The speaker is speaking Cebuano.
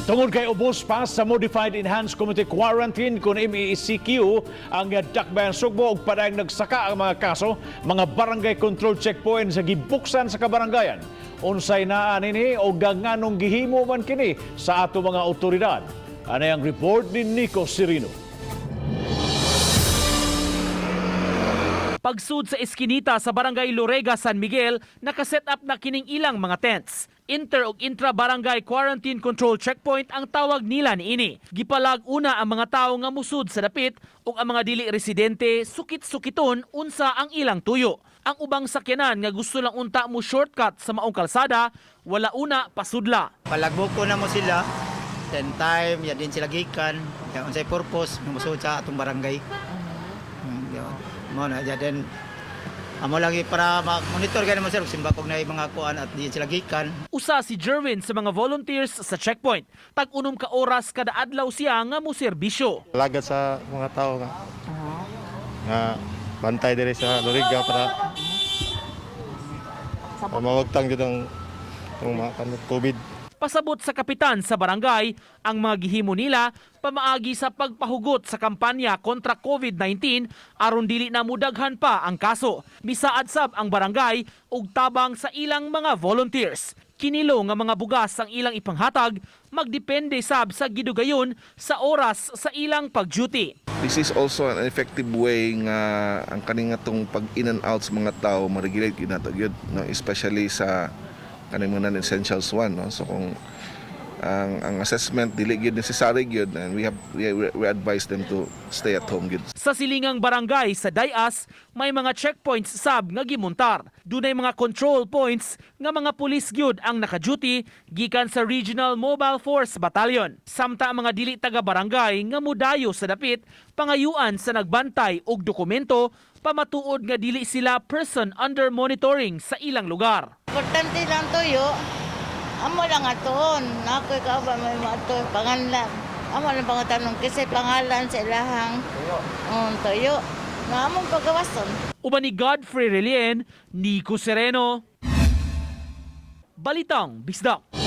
Tungod kay ubos pa sa Modified Enhanced Community Quarantine kon MECQ ang Dakbayan Sugbo ug padayong nagsaka ang mga kaso, mga barangay control checkpoint sa gibuksan sa kabarangayan. Unsay naa nini o nganong gihimo man kini sa ato mga otoridad? Ano ang report ni Nico Sirino? Pagsud sa eskinita sa Barangay Lorega, San Miguel, nakaset up na kining ilang mga tents. Inter ug intra-barangay quarantine control checkpoint ang tawag nila niini. Gipalag una ang mga tawo nga musud sa dapit ug ang mga dili residente sukit-sukiton unsa ang ilang tuyo. Ang ubang sakyanan nga gusto lang unta mo shortcut sa maong kalsada, wala una pasudla. Palagbuko na mo sila. Then time, ya din sila gikan. Ya unsay purpose musuod sa atong barangay. Yun. Mo na ya then amo lagi para ma-monitor gani mo sir simbakog na yung mga kuan at di sila gikan. Usa si Jerwin sa mga volunteers sa checkpoint. Tag-unom ka oras kada adlaw siya nga moserbisyo. Lagad sa mga tao nga nga bantay diri sa Loriga para mawagtang jud ang mga COVID. Pasabot sa kapitan sa barangay, ang mga gihimo nila pamaagi sa pagpahugot sa kampanya kontra COVID-19 aron dili na mudaghan pa ang kaso. Misaad sab ang barangay og tabang sa ilang mga volunteers. Kinilo nga mga bugas ang ilang ipanghatag, magdepende sab sa gidugayon sa oras sa ilang pag-duty. This is also an effective way nga ang kaning atong pag in and out sa mga tao ma-regulate gyud nato gyud, no, especially sa kaning mga non-essentials one, no. So kung ang assessment dili gyud necessary gyud and we have we advise them to stay at home gyud. Sa silingang barangay sa Dayas, may mga checkpoints sab nga gimuntar. Dunay mga control points nga mga pulis gyud ang naka-duty gikan sa Regional Mobile Force Battalion. Samta ang mga dili taga barangay nga mudayo sa dapit, pangayuan sa nagbantay og dokumento pamatuod nga dili sila person under monitoring sa ilang lugar. Importante lang tuyo. Amo lang aton. Ako'y kauban may mga pangalan. Amo lang pangatanong kasi pangalan sa ilahang tuyo. Na among pagawason. Uban ni Godfrey Relien, Nico Sereno. Balitang Bisdak.